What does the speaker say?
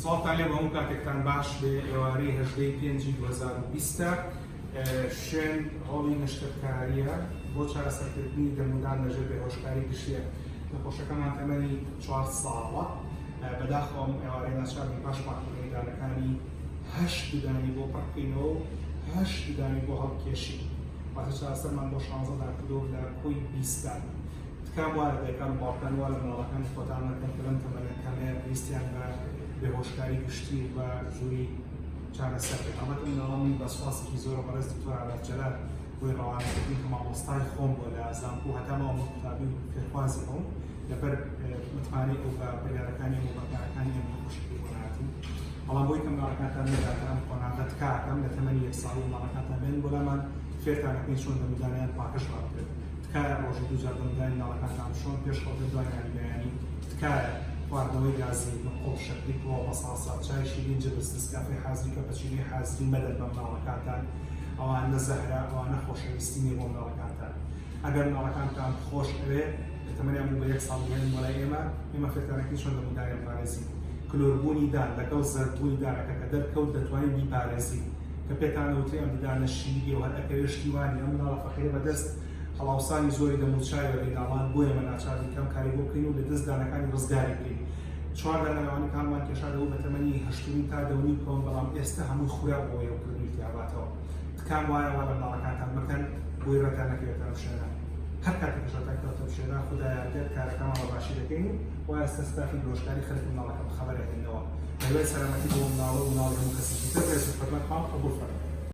سڵاوتان لێ بۆ هەموو کاتێکتان باش بێ ئێوارەی هەژدەی پێنجی 2020 شوێن هۆڵی نەشتەرکاریە بۆ چارەسەرکردنی دەمودان لەژێر بێهۆشکاری گشتیە نەخۆشەکەمان تەمەنی چوار ساڵە بەداخەوە ئەم ئێوارەی ناچار بووین پاش پاککردنەوەی دانەکانی هەشت ددانی بۆ پڕ بکەینەوە و هەشت ددانی بۆ هەڵکێشین واتە چارەسەرمان بۆ شانزە دان کردەوە لە کۆی 20 دان تکام وایە دایکان و باوکان وا لە مناڵەکانی خۆتان نەکەن کە لەم تەمەنە کەمەیە پێویستیان بە بێهۆشکاری گشتی و بە ژووری چارەسەر بێت. هەڵبەتە مناڵە من بە سوپاسێکی زۆرە بەڕێز دکتۆر ئاراس جەلال بۆی ڕەوانەکردن کە مامۆستای خۆم بووە لە زانکۆ هەتا ماوە من قوتابی و فێرخوازی ئەوم لەبەر متمانەی ئەو بە بڕیارەکانی ئەو بە کارەکانی ئەم نەخۆشیەکەی بۆ نهاتین بەڵام بۆی کە مناڵەکانتان نەگاتە ئەم قۆناغە تکاکەم لە تەمەنی یەک ساڵی مناڵەکانتان بێن بۆ لامان فێرتان ئەکەین چۆن دەمودانیان پاکژ ڕابگرن تکایە ڕۆژی دووجار دەمودانی مناڵەکانتان بشۆن پێش خەوتن دوای نانی بەیانی تکایە خواردنەوەی گازی نقوڵ شەکری پڵاو بەساڵسا چای شیرین جبس نسکافێ حازری کەپەچینۆی حازری مەدەن بە مناڵەکانتان ئەوانە زەهرە ئەوانە خۆشەویستی نیە بۆ مناڵەکانتان ئەگەر مناڵەکانتان خۆش ئەوێ لە تەمەنیان بوو بە یەک ساڵ بهێنن بۆ لای ئێمە ئێمە فێرتانەکەین چۆن دەمودانیان پارێزین کلۆربوونی دان لەگەڵ زەردبوونی دانەکە کە دەرکەوت دەتوانین بیپارێزین کە پێتان ئەوترێ ئەم ددانە شیریە و هەر ئەکەوێ شتی وا نیە ئەم مناڵە فەقیرە بە دەست هەڵاوسانی زۆری دەموچاوی دەیناڵاند بۆیە ئێمە ناچار بووین کە ئەم کارەی بۆ بکەین و لە دەست دانەکانی ڕزگاری بکەین چوار دانە لەوانەی کە هەڵمان کێشا دەبوو بە تەمەنی هەشت و نیم تا دە و نیو بکەون بەڵام ئێستا هەمووی خورا بۆ هێوکردن و التهاباتەوە تکام وایە وا لە مناڵەکانتان مەکەن بۆی ڕێتان نەکەوێتە ئەم شوێنە هەر کاتێکیش ڕێتان کەوتە ئەم شوێنە خودا یارگەر کارەکەمان بە باشی دەکەین و وا ئێستا ستافی بێهۆشکاری خەریکن مناڵەکە بەخەبەر ئەهێننەوە بە هیوای سەلامەتی بۆ مناڵە و مناڵی هەموو کەسێکی تر ڕێز و حورمەت خواهم قبوڵ فەرموێ.